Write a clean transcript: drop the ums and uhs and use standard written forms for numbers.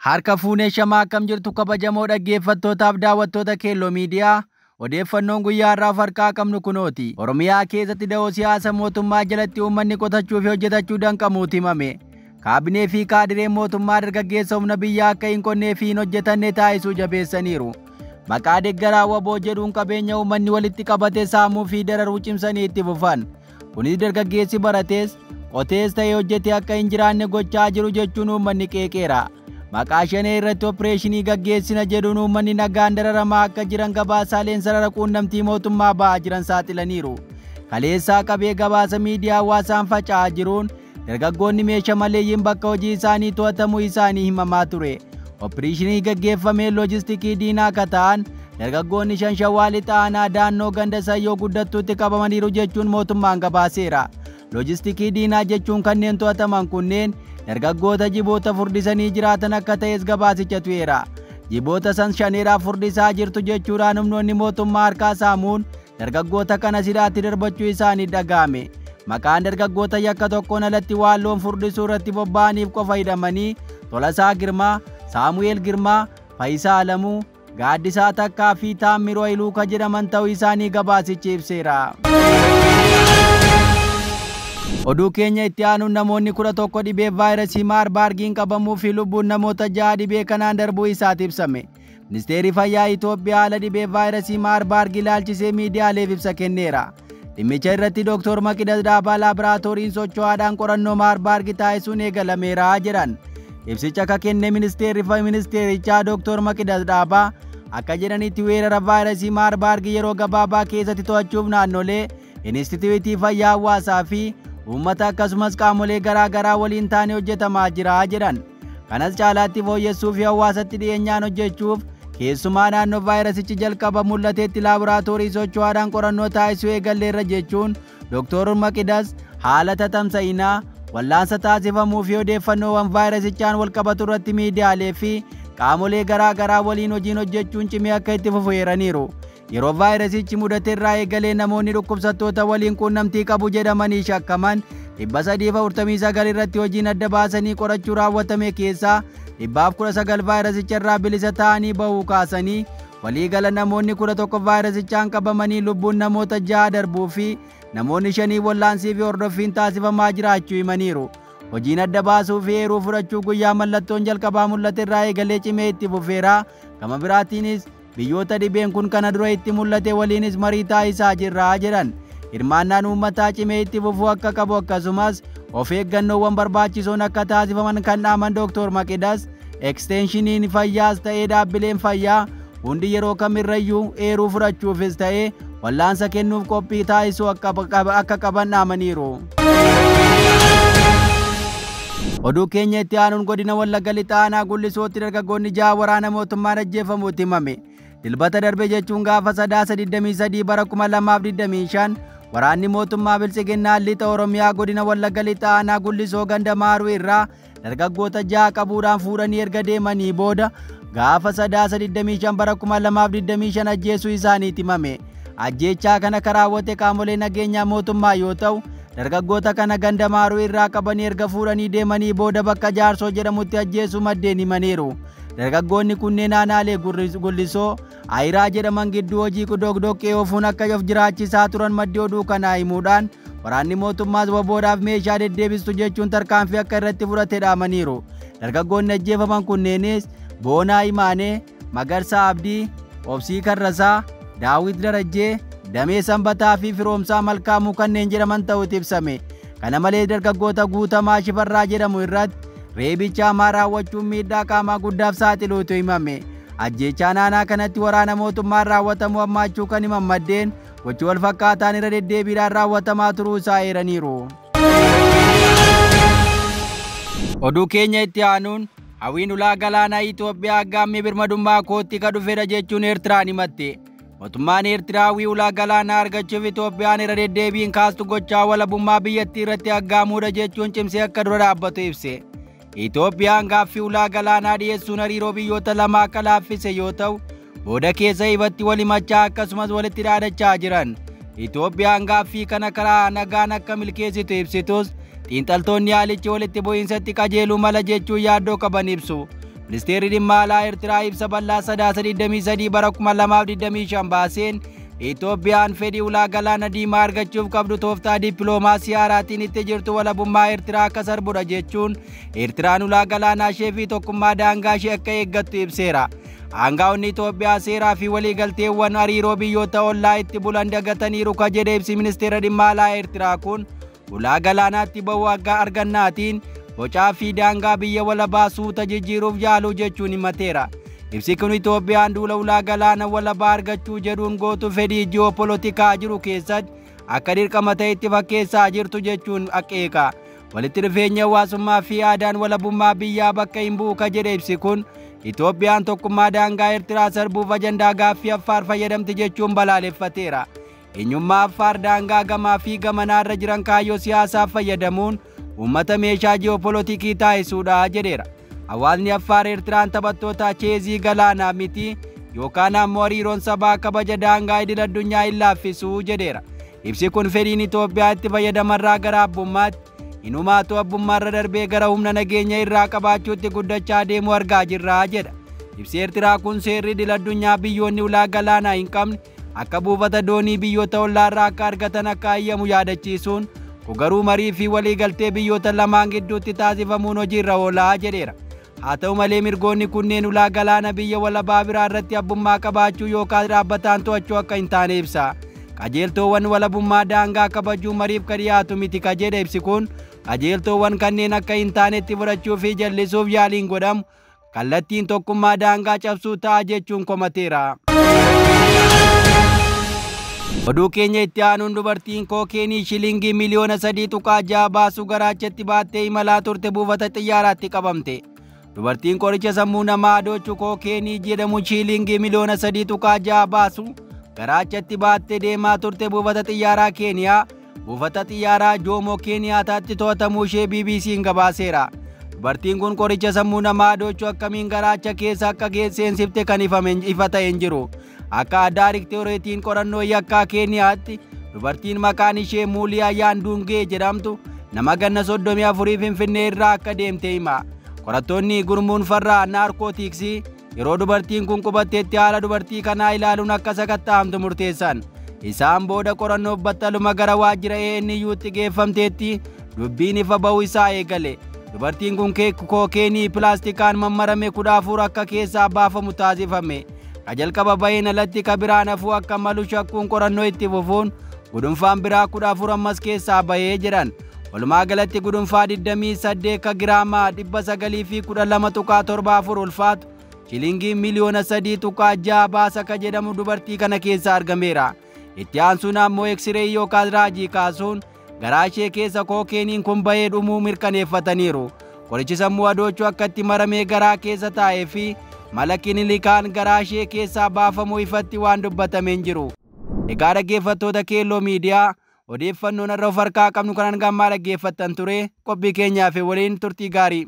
Harka fuunee shamaa akkam jirtu kabajamoo dhaggeeffattootaaf daawwattoota Keelloo Miidiyaa. Odeeffannoon guyyaa har'aaf harkaa qabnu kunooti. Oromiyaa keessatti da'oo siyaasa mootummaa jalatti uummanni qotachuu fi hojjetachuu danqamuutu himame. Kaabinee fi kaadireen mootummaa dargaggeessa humna biyyaa akka hin qonnee fi hin hojjetanne taasisuu jabeessaniiru. Maqaa deeggaraa WBO jedhuun qabeenya uummanni walitti qabate saamuu fi dararuu cimsanii itti fufan. Kunis dargaggeessi baratees qotees ta'ee hojjetee akka hin jiraanne gochaa jiru jechuun uummanni qeeqeera. Maqaa shanee irratti opereeshinii gaggeessina jedhuun uummanni nagaan dararamaa akka jiran gabaasaaleen sarara quunnamtii mootummaa ba'aa jiran saaxilaniiru. Kaleessaa qabee gabaasa miidiyaa hawaasaan faca'aa jiruun dargaggoonni meeshaa maleeyyiin bakka hojii isaanii to'atamuu isaanii himamaa ture. Opereeshinii gaggeeffamee loojistikii diinaa akka ta'an dargaggoonni shan Shawaa Lixa aanaa Daannoo ganda Sayyoo Guddattuutti qabamaniiru jechuun mootummaan gabaaseera. Loojistikii diinaa jechuun kanneen to'ataman kunneen dargaggoota jiboota furdisanii jiraatan akka ta'es gabaasicha tu'eera. Jiboota san shaneedhaaf furdisaa jirtu jechuudhaan humnoonni mootummaa harkaa saamuun dargaggoota kana sidaatti darbachuu isaanii dhaga'ame. Maqaan dargaggoota yakka tokkoon alatti waan loon furdisuu irratti bobba'aniif qofa hidhamanii Tolasaa Girmaa, Saamu'eel Girmaa, Fayisaa Alamuu, Gaaddisaa Takkaa fi Taammiroo Hayiluuka jedhaman ta'uu isaanii gabaasichi ibseera. Oduu keenya itti aanuun namoonni 11 dhibee vaayirasii Maarbaargiin qabamuu fi lubbuun namoota 6 dhibee kanaan darbuu isaati ibsame. Ministeerri Fayyaa Itoophiyaa haala dhibee vaayirasii Maarbaargii ilaalchisee miidiyaaleef ibsa kenneera. Dhimmicha irratti Dr. Maqidas Dhaabaa laaboraatooriin socho'aadhaan qorannoo Maarbaargii taasisuun eegalameera jedhan. Ibsicha akka kenne ministeerri ministeerichaa Dr. Maqidas Dhaabaa akka jedhanitti weerara vaayirasii Maarbaargii yeroo gabaabaa keessatti to'achuuf naannolee Inistituutii Fayyaa Hawaasaa fi uummata akkasumas qaamolee garaa garaa waliin taanee hojjetamaa jira jedhan. Kanas caalaatti fooyyessuu fi hawaasatti dhiyeenyaan hojjechuuf keessumaa naannoo vaayirasichi jalqaba mul'atetti laaboraatoorii socho'aadhaan qorannoo taasisuu eegalleerra jechuun Dr. Maqidas haala tatamsa'inaa wallaansa taasifamuu fi odeeffannoowwan vaayirasichaan walqabatu irratti miidiyaalee fi qaamolee garaa garaa waliin hojiin hojjechuun cimee akka itti fufu eeraniiru. Yeroo vaayirasichi mudate irraa eegalee namoonni dhukkubsattoota waliin quunnamtii qabu jedhamanii shakkaman 349 irratti hojiin adda baasanii qorachuu raawwatame keessaa 119 vaayirasicha irraa bilisa ta'anii bahuu kaasanii waliigala namoonni 11 vaayirasichaan qabamanii lubbuun namoota 6 darbuu fi namoonni 5 wallaansii fi hordoffiin taasifamaa jiraachuu himaniiru. Hojiin adda baasuu fi eeruu fudhachuu guyyaa mallattoon jalqabaa mul'ate irraa eegalee cimee itti fufeera. Gama biraatiinis biyyoota dhibeen kun kana dura itti mul'ate waliinis marii taasisaa jirra jedhan. Hirmaannaan uummataa cimee itti fufuu akka qabu akkasumas of eeggannoowwan barbaachisoon akka taasifaman kan dhaaman Dr. Maqidas eksteenshiniin fayyaas ta'ee dhaabbileen fayyaa hundi yeroo kamirrayyuu eeruu fudhachuufis ta'ee wallaansa kennuuf qophii taasisuu akka qaban dhaamaniiru. Oduu keenya itti aanuun godina Wallagga Lixaa aanaa Gullisootti dargaggoonni 6 waraana mootummaan ajjeefamuutti himame. Dilbata darbe jechuun gaafa Sadaasa 23 bara 2025 waraanni mootummaa Biltsiginnaa Lixa Oromiyaa godina Wallagga Lixaa aanaa Gullisoo ganda Maaruu irraa dargaggoota 6 qabuudhaan fuudhanii erga deemanii booda gaafa Sadaasa 25 bara 2025 ajjeesuu isaaniitti himame. Ajjeechaa kana kan raawwate qaamolee nageenyaa mootummaa yoo ta'u dargaggoota kana ganda Maaruu irraa qabanii erga fuudhanii deemanii booda bakka Jaarsoo jedhamutti ajjeesuu maddeen himaniiru. Dargaggoonni kunneen aanaalee Gullisoo Ayiraa jedhaman gidduu hojii doqdoqqee oofuun akka of jiraachisaa turan maddi oduu kanaa himuudhaan waraanni mootummaas WBOdhaaf meeshaa deddeebistu jechuun tarkaanfii akka irratti fudhate dhaamaniiru. Dargaggoonni ajjeefaman kunneenis Boonaa Imaanee, Magarsaa Abdii, Obsii Karrasaa, Daawit Darajjee, Damee Sanbataa fi Firoomsaa Malkaamuu kanneen jedhaman ta'uutu ibsame. Kana malees dargaggoota Guutamaa Shifarraa jedhamu irratti reebicha hamaa raawwachuun miidhaa qaamaa guddaaf saaxiluutu himame. Ajjeechaa naannoo kanatti waraana mootummaan raawwatamu hammaachuu kan himan maddeen gochi wal fakkaataan irra deddeebiidhaan raawwatamaa turuu isaa eeraniiru. Oduu keenya itti aanuun hawwiin ulaa galaanaa Itoophiyaa aggaammii birmadummaa kootti ka dhufedha jechuun Eertiraan himatte. Mootummaan Eertiraa hawwii ulaa galaanaa argachuuf Itoophiyaan irra deddeebiin kaastu gochaa walabummaa biyyattii irratti aggaamuudha jechuun cimsee akka dura dhaabbatu ibse. Itoophiyaan gaaffii ulaa galaanaa dhiyeessuun hariiroo biyyoota lamaa akka laaffise yoo ta'u, booda keessa ifatti wal himachaa akkasumas walitti dhaadachaa jiran. Itoophiyaan gaaffii kana karaa nagaan akka milkeessitu ibsitus, xiinxaltoonni haalichi walitti bu'iinsatti qajeeluu mala jechuun yaaddoo qaban ibsu. Ministeerri dhimma alaa Eertiraa ibsa bal'aa Sadaasa 23 bara 2025 baaseen Itoophiyaan fedhii ulaa galaana diimaa argachuuf qabdu tooftaa dippiloomaasii haaraatiin itti jirtu walabummaa Eertiraa akka sarbudha jechuun Eertiraan ulaa galaanaa ishee fi tokkummaa daangaa ishee akka eeggattu ibseera. Aangaa'onni Itoophiyaa seeraa fi waliigalteewwan hariiroo biyyoota ollaa itti bulan dagataniiru ka jedhe ibsi ministeera dhimma alaa Eertiraa kun ulaa galaanaatti ba'uu akka argannaatiin bocaa fi daangaa biyya walabaa suuta jijjiiruuf yaaluu jechuun himateera. Ibsi kun Itoophiyaan duula ulaa galaana walabaa argachuu jedhuun gootu fedhii ji'oopolotikaa jiru keessatti akka dirqama ta'etti fakkeessaa jirtu jechuun akeeka. Walitti dhufeenya hawaasummaa fi aadaan walabummaa biyyaa bakka hin bu'u ka jedhe ibsi kun Itoophiyaan tokkummaa daangaa Eertiraa sarbuuf ajandaa gaaffii Affaar fayyadamti jechuun balaaleffateera. Eenyummaa Affaar daangaa gamaa fi gamanaarra jiran kaayyoo siyaasaaf fayyadamuun uummata meeshaa ji'oopolotikii taasisuudha jedheera. Hawaasni Affaar Eertiraan taphattoota cheezii galaanaa miti yookaan ammoo hariiroon sabaa kabaja daangaa idil addunyaa hin laaffisuu jedheera. Ibsi kun fedhiin Itoophiyaa itti fayyadamarraa gara abbummaatti inumaatu abbummaarra darbee gara humna nageenya irraa qabaachuutti guddachaa deemuu argaa jirra jedha. Ibsi Eertiraa kun seerri idil addunyaa biyyoonni ulaa galaanaa hin qabne akka buufata doonii biyyoota ollaarraa akka argatan akka ayyamu yaadachiisuun kun garuu marii fi waliigaltee biyyoota lamaan gidduutti taasifamuun hojiirra oolaa jedheera. Haa ta'u malee mirgoonni kunneen ulaa galaana biyya walabaa biraa irratti abbummaa qabaachuu yookaan dhaabbataan to'achuu akka hin taane ibsa. Qajeeltoowwan walabummaa daangaa kabajuu mariif ka dhiyaatu miti ka jedhe ibsi kun qajeeltoowwan kanneen akka hin taanetti fudhachuu fi jallisuuf yaaliin godhamu kallattiin tokkummaa daangaa cabsuu ta'a jechuun komateera. Oduu keenya itti aanuun dubartiin kookeenii shilingii miliyoona 3.6 baasuu garaachatti baattee imalaa turte buufata xiyyaaraatti qabamte. Dubartiin qoricha sammuu namaa adoochu kookeenii jedhamu shilingii miliyoona 3.6 baasu garaachatti baattee deemaa turte buufata xiyyaaraa Keeniyaa buufata xiyyaaraa Joomoo Keeniyaataatti to'atamuu ishee BBC'n gabaaseera. Dubartiin kun qoricha sammuu namaa adoochu akkamiin garaacha keessa akka seensifte kan ifa ta'e hin jiru. Akka Daarikteereetiin qorannoo yakkaa Keeniyaatti dubartiin maqaan ishee Muuliyaa Yaandungee jedhamtu nama ganna 34 Finfinnee irraa akka deemte hima. Qorattoonni gurmuun farraa naarkootiksii yeroo dubartiin kun qubatteetti haala dubartii kanaa ilaaluun akka sakatta'amtu murteessan. Isaan booda qorannoof battaluma gara waajjira ANU'tti geeffamteetti dubbiin ifa ba'uu isaa eegale. Dubartiin kun kookeenii pilaastikaan mammarame 14 akka keessaa baafamu taasifame. Ka jalqaba baheen alatti ka biraan hafuu akka malu shakkuun qorannoo itti fufuun gudunfaan biraa 14 ammas keessaa bahee jedhan. Walumaa galatti gudunfaa 28 ka giraama 912.74 ulfaatu shilingii miliyoona 3.6 baasa ka jedhamu dubartii kana keessa argameera. Itti aansuun ammoo eksiree yookaan raajii kaasuun garaa ishee keessa kookeeniin kun bahee dhumuu mirkaneeffataniiru. Qorichi sammuu adoochuu akka itti maramee garaa keessa taa'ee fi mala kinilikaan garaa ishee keessaa baafamuu ifatti waan dubbatamee hin jiru. Egaa dhaggeeffattoota Keelloo Miidiyaa odeeffannoon irra of harkaa qabnu kanan gammaa dhaggeeffattan ture qophii keenyaaf waliin turtii gaarii.